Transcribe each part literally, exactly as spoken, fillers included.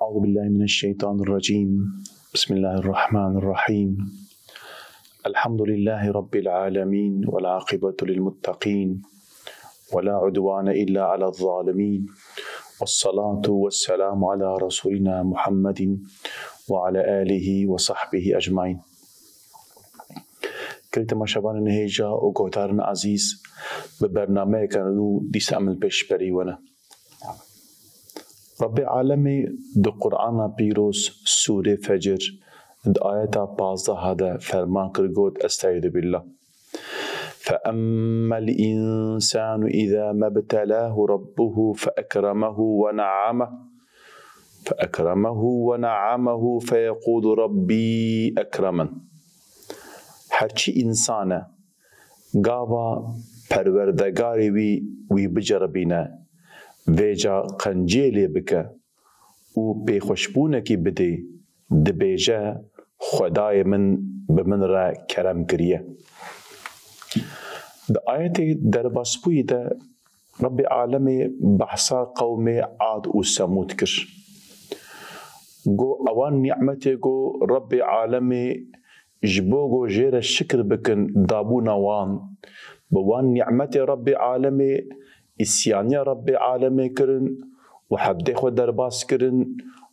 أعوذ بالله من الشيطان الرجيم. بسم الله الرحمن الرحيم. الحمد لله رب العالمين، والعاقبة للمتقين، ولا عدوان إلا على الظالمين، والصلاة والسلام على رسولنا محمد وعلى آله وصحبه أجمعين. Gelî temaşevanên hêja û guhdarên ezîz, bi bernameyeke nû dîsa em li pêşberî we ne. Rebbê Alemê di Qur'ana Pîroz, Sûrê Fecr, di ayeta pazdeh de ferman kir, got, Estaizu billah. فأما الإنسان إذا ما ابتلاه ربه فأكرمه ونعمه، فأكرمه ونعمه فيقول ربي أكرمن. Her çi însan e, gava Perwerdegarê wî, wî biceribîne, vêca qenciyê lê bike û pêxweşbûnekî bidê, dibêje, Xwedayê min bi min re kerem kiriye. Di ayetê derbasbûyî de Rebbê Alemê behsa qewmê Ad û Semûd kir. Got, ewan nîmetê ku Rebbê Alemê ji bo ku jê re şikir bikin, dabûna wan. Bi wan nîmetê Rebbê Alemê îsyaniya Rebbê Alemê kirin û hebdê xwe derbas kirin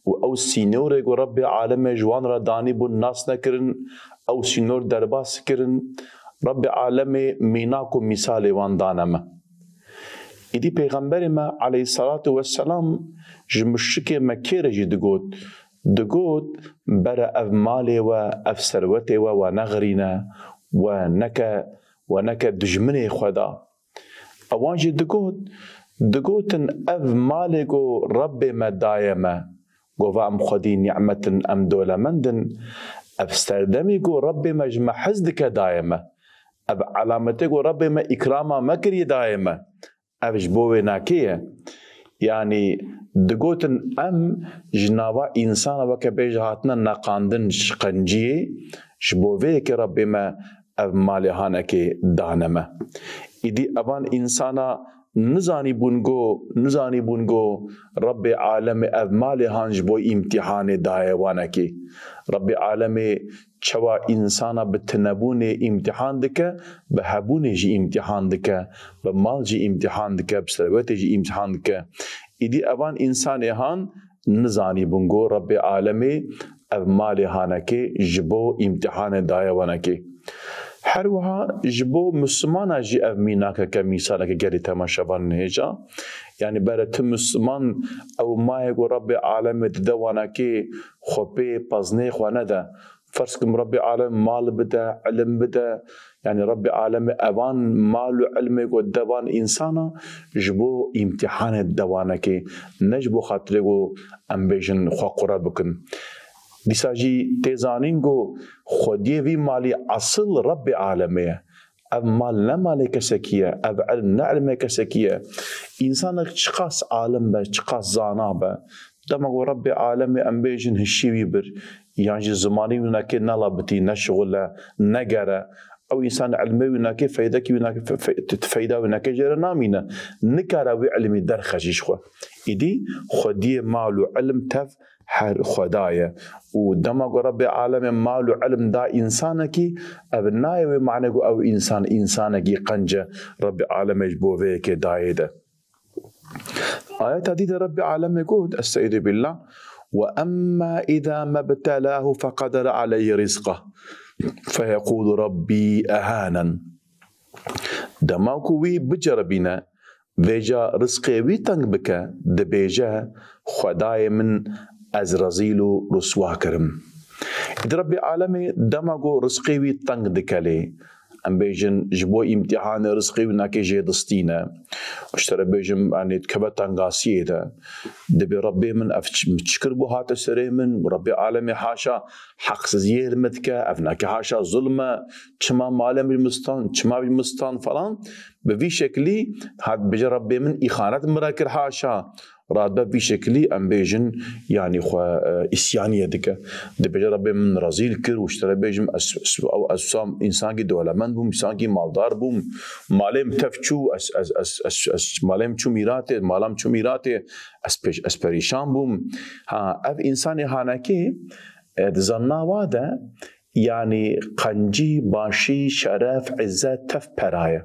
û ew sînorê ku Rebbê Alemê ji wan re danîbûn nas nekirin, ew sînor derbas kirin. Rebbê Alemê mînak û mîsalê wan dane me. Îdî Pêxemberê me aleyhisselatu vesselam ji muşrikê Mekkê re jî digot, digot, bere ev malê we, ev serwetê we, we nexirîne, we neke, we neke dijminê xwe da. Ewan jî digot, digotin, ev malê ku Rebbê me daye me, gova em xwedî nîmet in, em dolemend in, ev serdemî ku Rebbê me ji me hez dike daye me, ev elametê ku Rebbê me îkrama me kiriye daye me, ev ji bo wê nakê ye. Yanî digotin, em ji nava însana weke bêje hatine neqandin ji qenciyê, ji bo vê yekê Rebbê me ev malê hanekê dane me. Îdî evan însana nizanîbûn go, nizanîbûn go Rebbê Alemê ev malê han ji bo îmtîhanê daye wanekê. Rebbê Alemê çawa însana bi tinebûnê îmtîhan dike, bi hebûnê jî îmtîhan dike, bi mal jî îmtîhan dike, bi serwetê jî îmtîhan dike. Îdî evan însanê han nizanîbûn go Rebbê Alemê ev malê hanekê ji bo îmtîhanê daye wanekê. Her wiha ji bo Mislimana jî ev mînakeke, mîsaleke gelî temaşevan hêja. Yanî bere ti Misliman ew mayê ku Rebbê Alemê dide wanekê xwe pê peznê xwe nede. Ferz kim Rebbê Alem mal bide, ilim bide. Yanî Rebbê Alemê evan mal û ilmê ku de van însana ji bo îmtîhanê dide wanekê. Ne ji bo xatirê ku em bêjin xwe qure bikin. Dîsa jî tê zanîn ku xwediyê vî malî esil Rebbê Alemê ye. Ev mal ne malê kesekî ye, ev ilm ne ilmê kesekî ye. Însanek çiqas alim be, çiqas zana be, dema ku Rebbê Alemê em bêjin hişî wî bir, yan jî zimanî wî nake nelabitî, neşixule, negere, ew însan ilmê wî nake, feydekî wî nake, fe-, fe-, feyda wî nake jê re namîne. Nikare wî ilmî derxe jî ji xwe. Îdî xwediyê mal û ilm tev her Xweda ye. Û dema ku Rebbê Alemê mal û ilm da însanekî, ev nayê wê mane ku ew însan, însanekî qenc e, Rebbê Alemê ji bo vê yekê dayê de. Ayeta dî de Rebbê Alemê got, Estaizu billah, "Ve emmâ izâ mebtelâhu feqedere aleyhi rizqah, feyeqûlu Rabbî ehânen." Dema ku wî biceribîne, vêca rizqê wî teng bike, dibêje, Xwedayê min, ez rezîl û riswa kirim. Îdî Rebbê Alemê dema ku rizqê wî teng dike lê, em bêjin, ji bo îmtîhanê rizqê wî nake jê distîne. Ji te re bêjim, yanî dikeve tengasiyê de. Dibê Rebbê min ev çi, çi kir bû hate serê min? Rebbê Alemê haşa heqsiziyê li min dike, ev nake haşa zulm e, çima malê min ji min stan, çima ji min stan falan. Bi vî şeklî hat bêje Rebbê min îxanet min re kir haşa. radbe vî şekilî em bêjin, yanî xwe, e, îsyaniyê dike. Dibêje, Rebbê min rezîl kir û ji te re bêjim, ez, ez, ew, ez wisa însankî dewlemend bûm, însankî maldar bûm, malê min tev çû, ez, ez, ez, ez, ez, malê min çû mîratê, mala min çû mîratê, ez pêş, ez perîşan bûm. Ha, ev însanê hanekê, e, di zanna wa de, yanî qencî, başî, şeref, îzzet, tev pera ye.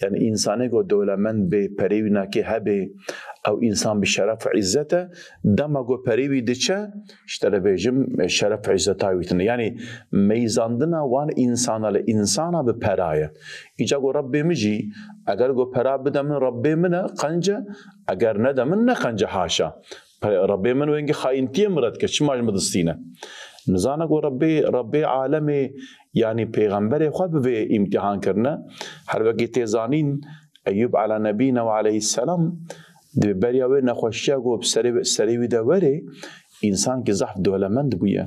Yanî însanê ku dewlemend bê, perê wî nakê hebê, ew însan bi şeref û îzzet e, dema ku perê wî diçe, ji te re bêjim, şeref û îzzeta wî tune. Yanî meyzandina wan însana li însana bi pera ye. Îca ku Rebbê min jî, eger ku pera bide min, Rebbê min e, qenc e, eger nede min, ne qenc e, haşa. Pe-, Rebbê min wengî xayîntiyê min red dike, çima ji min distîne? Nizane ku Rebbê, Rebbê alemê, yanî pêxemberê xwe bi vê îmtihan kirine. Her wekî tê zanîn, Eyûb ala nebîne ve aleyhisselam, di beriya wê nexweşiya ku bi serê, serê wî de werê, însankî zehf dewlemend bûye.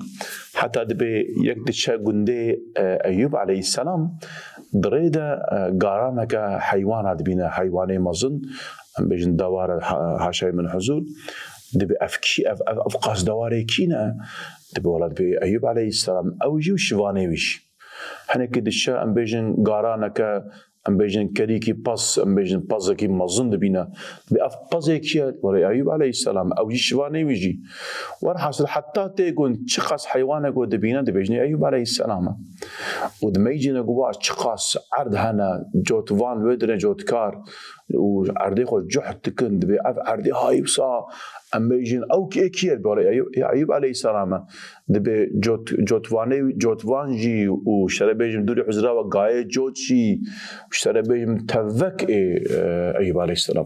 Heta dibê yek diçe gundê, e, Eyûb aleyhisselam, di rê de, e, garaneke heywana dibîne, heywanê mezin, em bêjin dewar e, ha-, haşayê min huzur, dibê ev kî, ev, ev, ev qas dewarê kî ne? Dibê wela dibê Eyûb aleyhisselam, ew jî û şivanê wî jî. Hinekî diçe, em bêjin garaneke, em bêjin kerîkî pez, em bêjin pezekî mezin dibîne. Dibê ev pezê kî ye? Were Eyûb aleyhisselam, ew jî şivanê wî jî. Werhasil heta tê gon çiqas heywanek we dibîne, dibêjinê Eyûb aleyhisselam e. Û dimeycîne ku wa çiqas erd hene, cotvan wê dire cotkar û erdê xwe cuhd dikin, dibê ev erdê hay wisa, em bêjin ew kê kî ye? Dibê were Eyûb, Eyûb aleyhisselam e. Dibê cot-, cotvanê, cotvan jî û ji te re bêjim dûrî huzra we gayê cot jî, ji te re bêjim tevek ê, e, Eyûb aleyhisselam.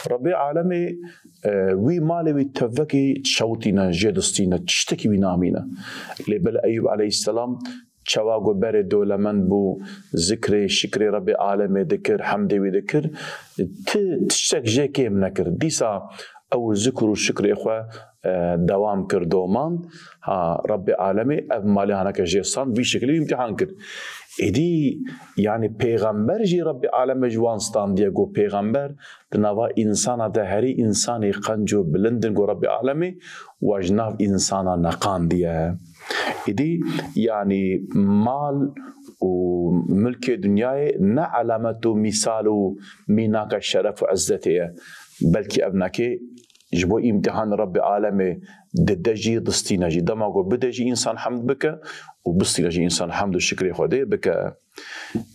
Rebbê alemê, e, wî malê wî tevekî şewitîne, jê distîne, tiştekî wî namîne. Lê belê Eyûb aleyhisselam çawa ku berê dewlemend bû, zikrê, şikrê Rebbê alemê dikir, hemdê wî dikir, ti tiştek jê kêm nekir. Dîsa ew zikr û şikrê xwe, e, dewam kir, domand. Ha, Rebbê alemê ev malê haneke jê stand, vî şekilî îmtihan kir. Êdî, yanî pêxember jî Rebbê alemê ji wan standiye, got pêxember di nava însana de herî însanê qenc û bilind in, got Rebbê alemê we ji nav însana neqandiye. Êdî, yanî mal û milkê dinyayê ne elamet û mîsal û mînaka şeref û izzetê ye. Belkî ev nekê ji bo îmtihan Rebbê alemê dide jî, distîne jî. Dema ku bide jî însan hemd bike û bistîne jî însan hemd û şikrê Xwedê bike.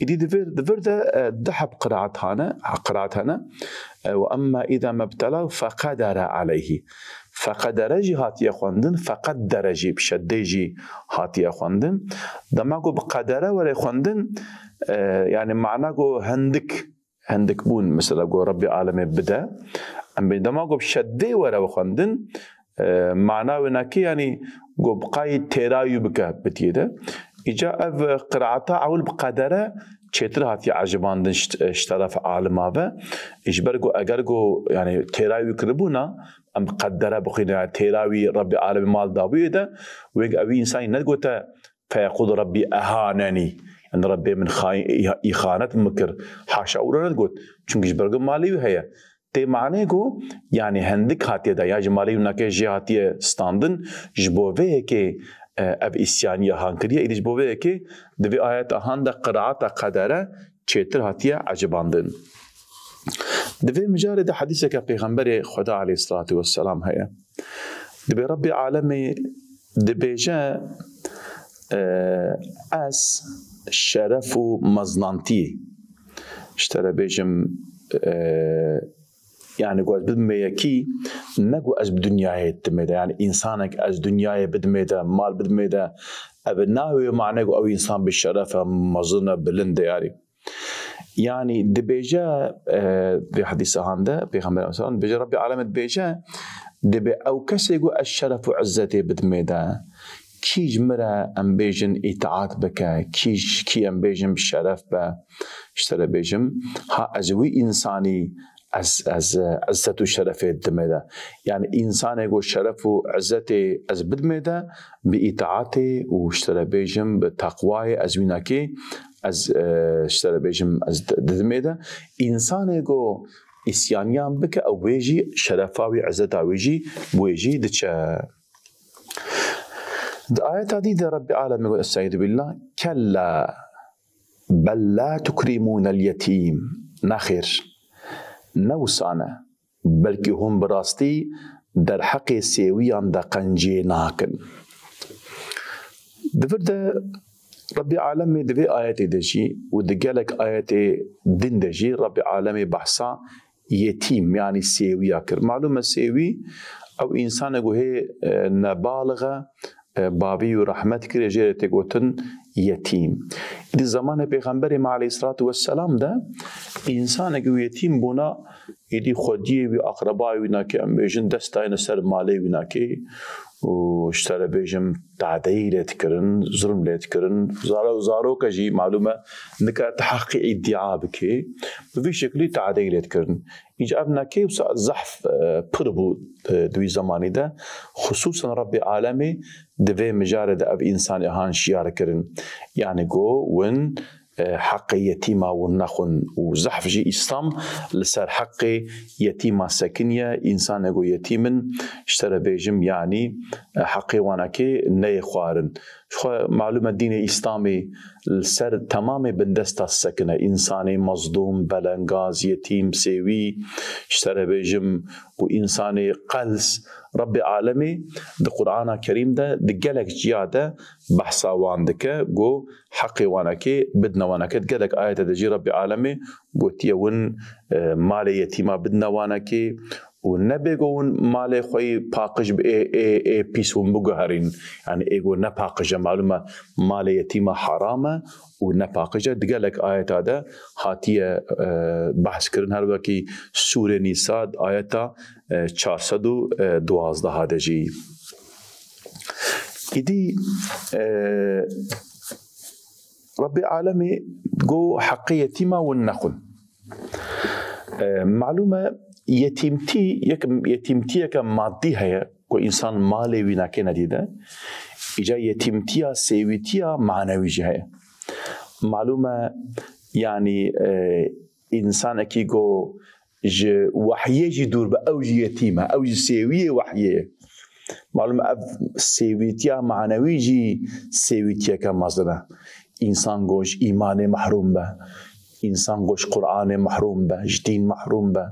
Îdî di vir, di vir de, e, du heb qiraat hane, qiraat hene. E, "Ve emme îza mebtelahu feqedere aleyhi." Feqedere jî hatiye xwendin, feqeddere jî, bi şeddê jî hatiye xwendin. Dema ku bi qedere were xwendin, e, yanî mana ku hindik, hindik bûn, mesela ku Rebbê alemê bide. Em bê dema ku bi şeddê were xwendin, e, mana wê nakê, yanî ku bi qayî têra wî bike bitiyê de. Îca ev qiraata ewil bi qedere çêtir hatiye ecibandin ji, ji teref alima ve. Ji ber ku eger ku, yanî têra wî kiribûna, em bi qedere bixwîne, yanî têra wî Rebbê alemê mal dabûyê de, wê ev însanî nedigote, "Feyeqûl Rebbî ehanenî." Yanî Rebbê min xay-, îha-, îxanet min kir. Haşa wira nedigot. Çunki ji ber ku malê wî heye. Tê manê ku, yanî hindik hatiye de, ya ji malê wî nake jê hatiye standin, ji bo vê yekê, e, ev îsyaniya han kiriye, êdî ji bo vê yekê di vê ayeta han de qiraata qedere çêtir hatiye ecibandin. Di vê mijarê de hedîseke Pêxemberê Xweda aleyhisselatu vesselam heye. Dibê Rebbê alemê dibêje, e, ez şeref û meznantiyê, ji te re bêjim, e, yanî ku ez bidimê yekî, ne ku ez bi dinyayê dimê de, yanî însanek ez dinyayê bidimê de, mal bidimê de, ev nayê wê mane ku ew însan bi şeref e, mezin e, bilind e, yanî. Yanî dibêje, e, vê hedîsa han de, Pêxember aleyhisselam dibêje, Rebbê alemê dibêje, dibê ew kesê ku ez şeref û izzetê bidimê de, kî ji min re em bêjin îtaat bike, kî ji, kî em bêjin bi şeref be, ji te re bêjim, ha ez wî însanî ez, ez, e, izzet û şerefê didimê de. Yanî însanê ku şeref û izzetê ez bidimê de, bi îtaatê û ji te re bêjim bi teqwayê ez wî nakê, ez, e, ji te re bêjim ez di-, didimê de. Însanê ku îsyaniyan bike, ew wê jî şerefa wî, izzeta wî jî bi wê jî diçe. Di ayeta dî de Rebbî Alemê got, Estaizu billah, kella bel la tukrimûnel yetîm. Nexêr, ne wisa ne. Belkî hûn bi rastî derheqê sêwiyan de qenciyê nakin. Di vir de Rebbî Alemê di vê ayetê de jî û di gelek ayetê din de jî Rebbî Alemê behsa yetîm, yanî sêwiya kir. Malûm e sêwî ew însanek ku hê, e, nebalix e, e, bavî û rehmet kiriye, jê re tê gotin yetîm. Îdî zamanê Pêxemberê me aleyhisselatu vesselam de însanek ku yetîm bûna, îdî xwediyê wî, aqrebayê wî nakê, em bêjin, dest dayine ser malê wî nakê û ji te re bêjim tadeyî lê dikirin, zulm lê dikirin. Zaro-, zaroke jî malûm e nikare tu heqî îdîa bikê. Bi vî şeklî tadeyî lê dikirin. Îca ev nakê wisa zehf, e, pir bû, e, di wî zemanî de. Xisûsen Rebbê Alemê di vê mijarê de ev însanê han şiyar kirin. Yanî go win, e, heqê yetîma win nexwin û zehf jî Îslam li ser heqê yetîma sekiniye. Însanê go yetîm in, ji te re bêjim, yanî, e, heqê wanakê neyê xwarin. Ji xwe malûm e dînê Îslamê li ser temamê bindesta sekine. Însanê mezlûm, belengaz, yetîm, sêwî, ji te re bêjim, û însanê qels. Rebbê Alemê di Qur'ana Kerîm de di gelek ciya de behsa wan dike, go heqê wanekê bidine wanekê. Di gelek ayete de jî Rebbê Alemê gotiye win, e, malê yetîma bidine wanekê û nebê go win malê xwe yî paqij bi ê, ê, ê pîs win biguherîn. Yanî ê go ne paqij e, malûm e malê yetîma heram e û ne paqij e. Di gelek ayeta de hatiye, e, behs kirin, her wekî Sûrê Nîsa di ayeta, e, çar sed û duwazdeh de jî. Îdî, e, Rebbê Alemê go heqê yetîma win nexwin. E, malûm e yetîmtî yek, yetîmtiyeke madî heye ku însan malê wî nakê nedî de. Îca yetîmtiya, sêwîtiya manewî jî heye. Malûm e, yanî, e, însanekî go ji wehyê jî dûr be, ew jî yetîm e, ew jî sêwiyê wehyê ye. Malûm e, ev sêwîtiya manewî jî sêwîtiyeke mezin e. Însan go ji îmanê mehrûm be, însan go ji Qur'anê mehrûm be, ji dîn mehrûm be,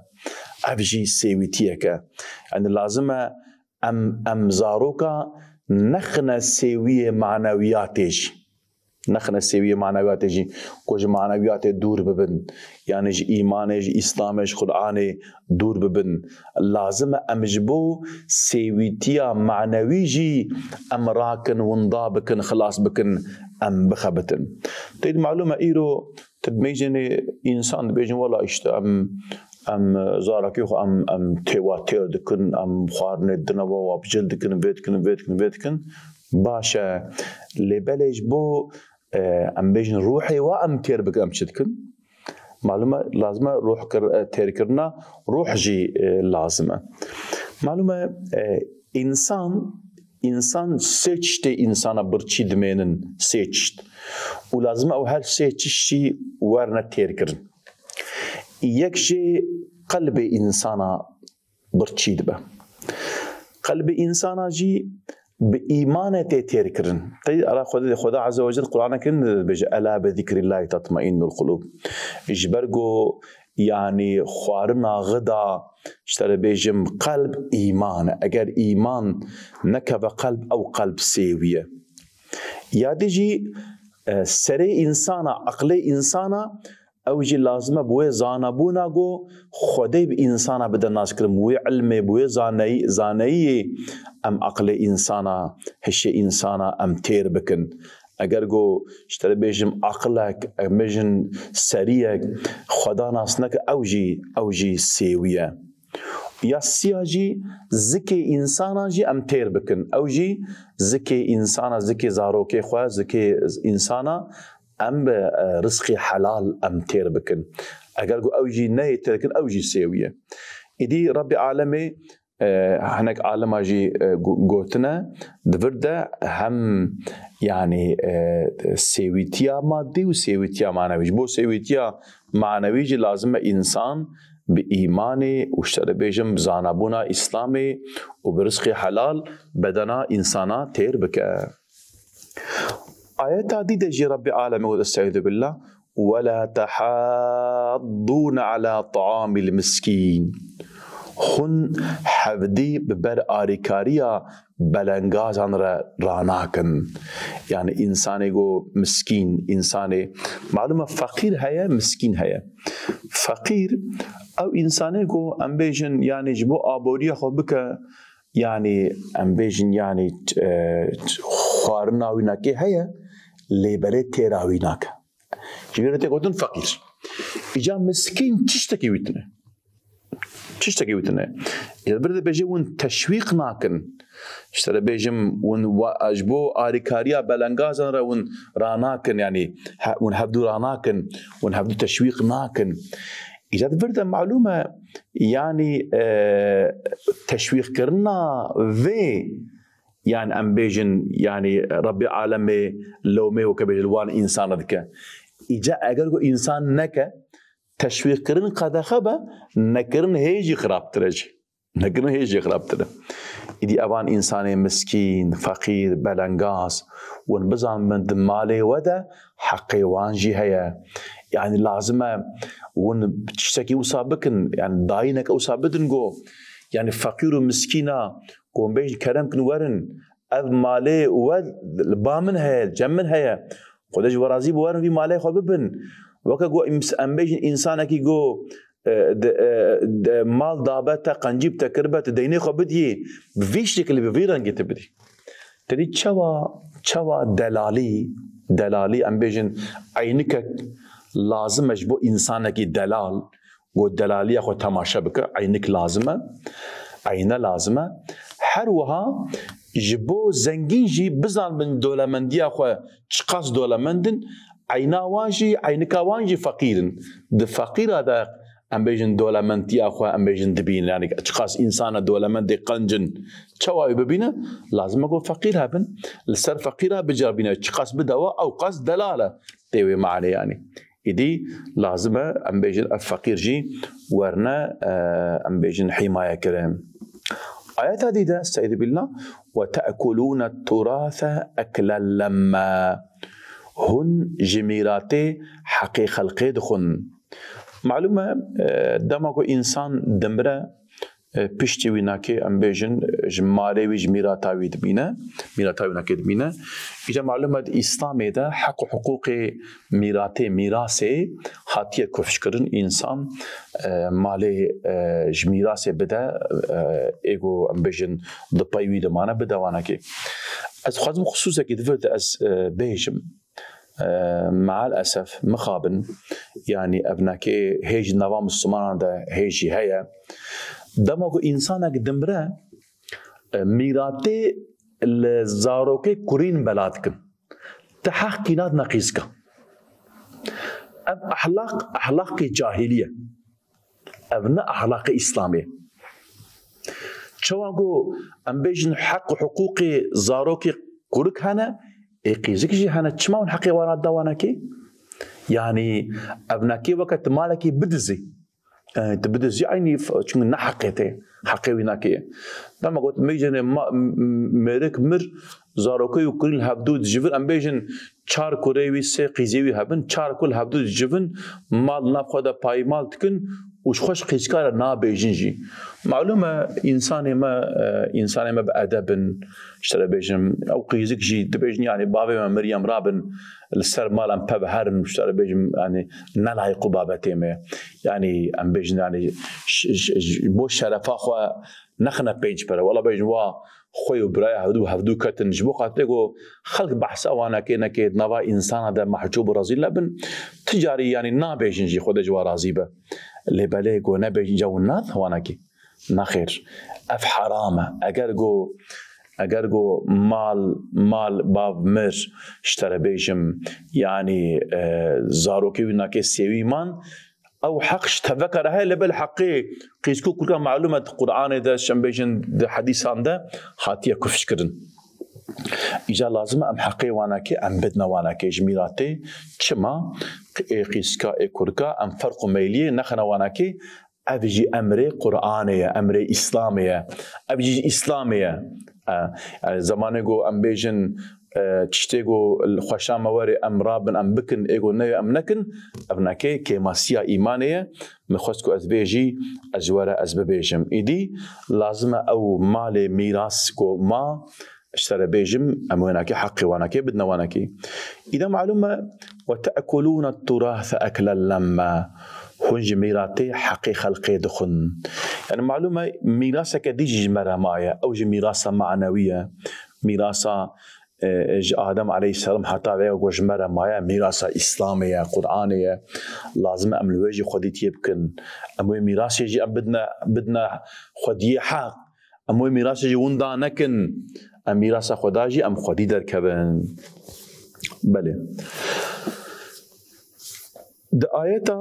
ev jî sêwîtiyek e. Yanî lazim e em, em zaroka nexine sêwiyê manewiyatê jî. Nexine sêwiyê manewiyatê jî, ku ji manewiyatê dûr bibin. Yanî ji îmanê, ji Îslamê, ji Qur'anê dûr bibin. Lazim e em ji bo sêwîtiya manewî jî em rakin, winda bikin, xilas bikin, em bixebitin. Tê di malûm e îro tu dibêjinê însan dibêjin, wela îşte em, em zarakê xwe em, em têwa têr dikin, em xwarinê dine we, wa bi cil dikin, vê dikin, vê dikin, vê dikin. Baş e. Lê belê ji bo, e, em bêjin ruhê wa em têr bikin, em çi dikin? Malûm e, lazim e ruh kir-, e, têrkirina ruh jî, e, lazim e. Malûm e, e, însan, însan sê çiştê însana birçî dimênin, sê çişt. Û lazim e ew her sê çişt jî werine têrkirin. Yek jê qelbê însana birçî dibe. Qelbê însana jî bi îmanê tê têrkirin. Tey ara Xwedê, Xweda Azze ve Celle Qur'ana Kerîm de dibêje, "Ela bi zikrillahî tatmainnul qulûb." Ji ber ku, yanî, xwarina xida, ji te re bêjim, qelb îman e. Eger îman nekeve qelb, ew qelb sêwî ye. Ya dî jî, e, serê însana, eqlê însana, ew jî lazim e bi wê zanabûna ku Xwedê bi însana bide naskirin, bi wê ilmê, bi wê zaneyî-, zaneyiyê em eqlê însana, hişê însana em têr bikin. Eger ku ji te re bêjim eqlek, em bêjin seriyek, Xweda nas neke, ew jî, ew jî sêwî ye. Ya siya jî zikê însana jî em têr bikin. Ew jî zikê însana, zikê zarokê xwe, zikê însana em bi, e, rizqê helal em têr bikin. Eger ku ew jî neyê têr kirin, ew jî sêwî ye. Îdî Rebbê Alemê, e, hinek alima jî, e, go-, gotine, di vir de hem, yanî, e, sêwîtiya madî û sêwîtiya manewî. Ji bo sêwîtiya manewî jî lazim e însan bi îmanê û ji te re bêjim zanabûna Îslamê û bi rizqê helal bedena însana têr bike. Ayeta dî de jî Rebbê Alemê got, Estaizu billah, "Ve la tehaddûne ala taamil miskîn." Hûn hevdî bi ber arîkariya belengazan re ranakin. Yani însanê go miskîn, însanê, malum e feqîr heye, miskîn heye. Feqîr, ew însanê go em bêjin, yani ji bo aboriya xwe bike, yani em bêjin, yani, e, xwarina wî nekê heye, lê belê têra wî nake. Ji vê re tê gotin feqîr. Îca miskîn tiştekî wî tune. Tiştekî wî tune. Ji vir dibêje hûn teşwîq nakin. Ji te re bêjim, hûn wa-, ji bo arîkariya belengazan re hûn ranakin, yani he-, hûn hevdû ranakin, hûn hevdû teşwîq nakin. Îca di vir de malûm e, yani, e, teşwîqkirina vê, yani em bêjin, yani Rebbê Alemê lewmê weke bêje li wan însana dike. Îca eger ku însan neke, teşwîqkirin qedexe be, nekirin hê jî xirabtir e jî. Nekirin hê jî xirabtir e. Îdî evan însanê miskîn, feqîr, belengaz, hûn bizanbin di malê we de heqê wan jî heye. Yani lazim e hûn tiştekî wisa bikin, yani dayîneke wisa bidin go, yani feqîr û miskîna, go bêjin kerem kin werin, ev malê we li ba min heye, li cem min heye. Xwedê ji we razî bi werin vî malê xwe bibin. Weke go îms-, em bêjin însanekî go, e, de, e, de mal dabe te, qencî bi te kiribe, tu deynê xwe bidiyê. Bi vî şekilî, bi vî rengî tu bidî. Te dî çawa, çawa delalî, delalî em bêjin eynikek lazim e ji bo însanekî delal, ku delaliya xwe temaşe bike, eynik lazim e, eyne lazim e. Her wiha ji bo zengîn jî bizanbin dolemendiya xwe çiqas dolemend in, eyna wan jî, eynika wan jî feqîr in. Di feqîra de em bêjin dolemendiya xwe, em bêjin dibînin. Yani çiqas însana dolemendê qenc in, çawa wê bibîne? Lazim e ku feqîr hebin. Li ser feqîra biceribîne, çiqas bide we, ew qas delal e. Tê wê manê yani. Îdî lazim e em bêjin ev feqîr jî werne, e, em bêjin hîmaye kirin. Ayeta dî de, Estaizu billah, "Ve te'kulûne turâse eklen lemme." Hûn ji mîratê heqê xelqê dixwin. Malûm e, e, dema ku însan dimire, e, piştî wî nakê, em bêjin, ji malê wî, ji mîrata wî dibîne, mîrata wî nakê dibîne. Îca malûm e di Îslamê de heq û hiqûqê mîratê, mîrasê hatiye kifşkirin, însan, e, malê, e, ji mîrasê bide, e, ê ku em bêjin di pey wî de mane, bide wanakê. Ez dixwazim xisûsekî di vir de ez, e, bêjim. E, meal esef, mixabin, yani ev nakê hê jî nava Mislimanan de hê jî heye. Dema ku însanek dimire, e, mîratê li zarokê kurîn bela dikin. Ti heq kî nadine qîzika. Ev ehlaq, ehlaqê cahilî ye. Ev ne ehlaqê Îslamê. Çawa ku em bêjin heq û hiqûqê zarokê kurik hene, ê qîzik jî hene. Çima hûn heqê wan nade wanekê? Yanî ev nakê weke tu malekî bidizî. E, tu bidizî eynî f-, çunku ne heqê te, heqê wî nakê. Dema got mêjene ma-, m-, m-, mêrik mir, zarokê û kurîn hevdû dijivin, em bêjin çar kurê wî, sê qîzê wî hebin, çar kul hevdû dijivin, mal nav xwe de paymal dikin û ji xwe ji qîzika re nabêjin jî. Malûm e, însanê me, e, însanê me bi edeb in, ji te re bêjim, ew qîzik jî dibêjin, yanî bavê me mirî em rabin, li ser mal em pe bi herin, ji te re bêjim, yanî ne layiq û babetê me. Yanî em bêjin, yanî ş-, ş-, ş-, bo şerefa xwe nexine pênc pere. Wela bêjin wa xwe û biraya hevdû, hevdû ketin. Ji bo xatirê ku xelk behsa wan neke, neke, di nava însana de mehcûb û rezîl nebin. Ti carî, yanî nabêjin jî Xwedê ji wan razî be. Lê belê ku nebêjin, ca hûn nadin wan neke. Nexêr. Ev heram e. Eger ku, eger ku mal, mal bav mir, ji te re bêjim, yanî, e, zarokê wî nake sêwî man, ew heq ji teveka re heye, lê belê heqê qîzko kurka malûm e, di Qur'anê de, şem bêjin di hedîsan de hatiye kifş kirin. Îca lazim e em heqê wanakê em bidine wanakê ji mîratê. Çima? Ê qîzka, ê kurka em ferq û meyliyê nexine wanakê, Ev jî emrê Qur'anê ye, emrê Îslamê ye. Ev jî Îslamê ye. E, yani zemanê ku em bêjin, e, tiştê ku xweşa me were, em rabin, em bikin, ê ku neyê, em nekin, ev neke kêmasiya îmanê ye. Min xwest ku ez bêjî, ez were, ez bibêjim. Îdî lazim e ew malê mîras ku ma, ji te re bêjim, em wênakê heqê wanakê bidine wanakê. Îda malûm e, "Ve te'kulûne turâse eklen lemme." Hûn ji mîratê heqê xelqê dixwin. Yani malûm e, mîraseke dî jî ji me re maye. Ew jî mîrasa manewî ye. Mîrasa, e, ji Adem aleyhisselam heta vê ku ji me re maye, mîrasa Îslamê ye, Qur'anê ye. Lazim e em li wê jî xwedîtiyê bikin. Em wê mîrasê jî em bidine, bidine xwediyê heq. Em wê mîrasê ji winda nekin. Em mîrasa xwe da jî em xwedî derkevin. Belê. Di ayeta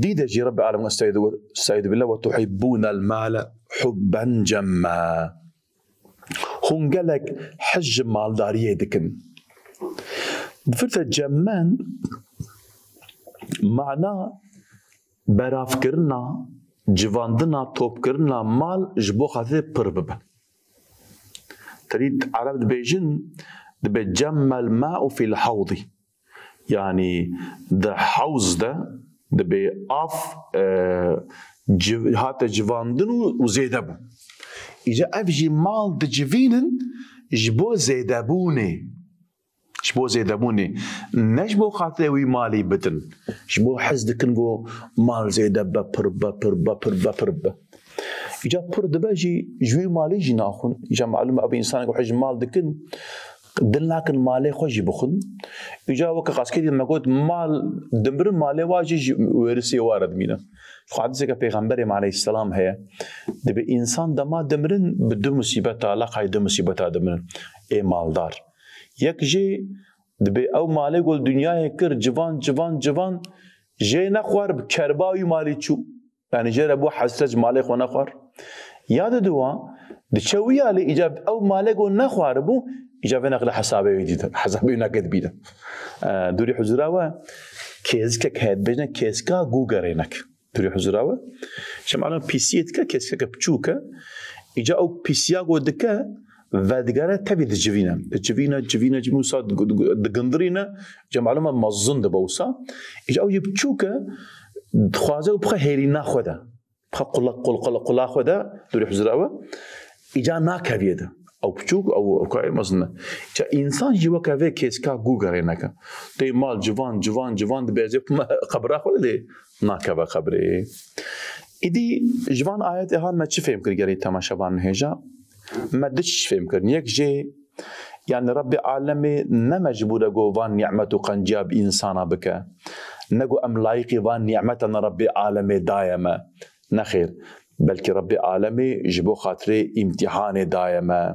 dî de jî Rebbi Alem, Estaizu, Estaizu billah, "Ve tuhibbûnel male hubben cemma." Hûn gelek hez ji maldariyê dikin. Di firte cemmen mana beravkirina, civandina, topkirina mal ji bo xatirê pir bibe. Terî Ereb dibêjin, dibe cemmel ma'u fil hawdi. Yani di hawz de dibe av, e, civ-, hate civandin û, û zêde bû. Îca ev jî mal dicivînin ji bo zêdebûnê. Ji bo zêdebûnê. Ne ji bo xatirê wî malî bidin. Ji bo hez dikin ku mal zêde be, pir be, pir be, pir be, pir be. Îca pir dibe jî ji wî malî jî naxwin. Îca malûm e, ev însanek ku hez ji mal dikin, dil nakin malê xwe jî bixwin. Îca weke qaskerî me got, mal dimirin, malê wa jî ji wêrisê wa re dimîne. Xwe hedîseke Pêxemberê me aleyhisselam heye. Dibe însan dema dimirin bi du musîbeta, leqay du musîbeta dimirin. Ê maldar. Yek jê dibe ew malê ku li dinyayê kir, civan, civan, civan, jê nexwar, bi kerba wî malî çû. Yani jê re bû hesret, ji malê xwe nexwar. Ya di duwa, diçe wî alî, îca ew malê ku nexwar bû, îca vê neqle hesabê wî dîtin. Hesabê wî nake dibîne. E, dûrî huzura we, kêzikek heye, dibêjne kêzika Google rênek. Dûrî huzura we. Şema alem P C'yê dike, kêzikeke piçûk e. Îca ew P C'ya ku dike, vedigere tevî dicivîne. Dicivîne, civîne, civîne, wisa dig-, dig-, digindirîne. Îca malûm e mezin dibe wisa. Îca ew jî piçûk e, dixwaze û bixe hêrîna xwe de. Bixe qula, qul-, qula, qula xwe de, dûrî huzura we. Îca nakeviyê de. Ew piçûk, ew, ew kayê mezin e. Îca însan jî weke vê kêzika Google rêneke. Tê mal civan, civan, civan dibe, ez ê bixwime qebra xwe de lê nakeve qebrê. Îdî ji van ayetê ha me çi fêm kir gerî temaşevan hêja? Me du tişt fêm kirin. Yek jê, yani Rebbê Alemê ne mecbûr e ku van nîmet û qenciya bi însana bike. Ne ku em layîqî van nîmetana Rebbê Alemê daye me. Nexêr. Belkî Rebbê Alemê ji bo xatirê îmtîhanê daye me.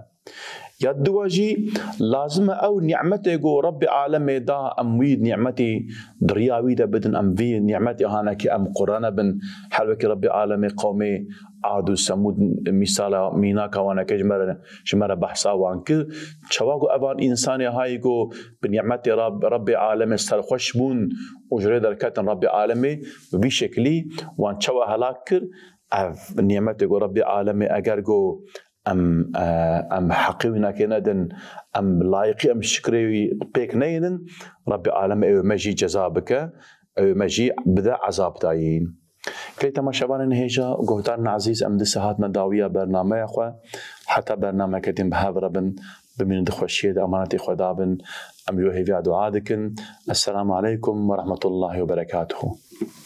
Ya diwa jî, lazim e ew nîmetê ku Rebbê Alemê da, em wî nîmetî di riya wî de bidin, em vî nîmetî hanekî em qure nebin. Her wekî Rebbê Alemê qewmê Ad û Semûd mîsala mînaka waneke ji me re, ji me re behsa wan kir. Çawa ku evan însanê hayî ku bi nîmetê Rab-, Rebbê Alemê serxweş bûn û ji rê derketin Rebbê Alemê, bi vî şekilî wan çawa helak kir, ev nîmetê ku Rebbê Alemê eger ku em, e, em heqê wî nake nedin, em layîqî em şikrê wî pêk neynin, Rebbê Alemê ew ê me jî ceza bike, ew ê me jî bide ezab dayîn. Gelek temaşevanên hêja û guhdarên ezîz, em dîsa hatine dawiya bernameya xwe. Heta bernameke din bi hev re bin, bimînin di xweşiyê de, emanetê Xweda bin. Em ji we hêviya dua dikin. Esselamu aleykum ve rahmetullahi ve berekatuhu.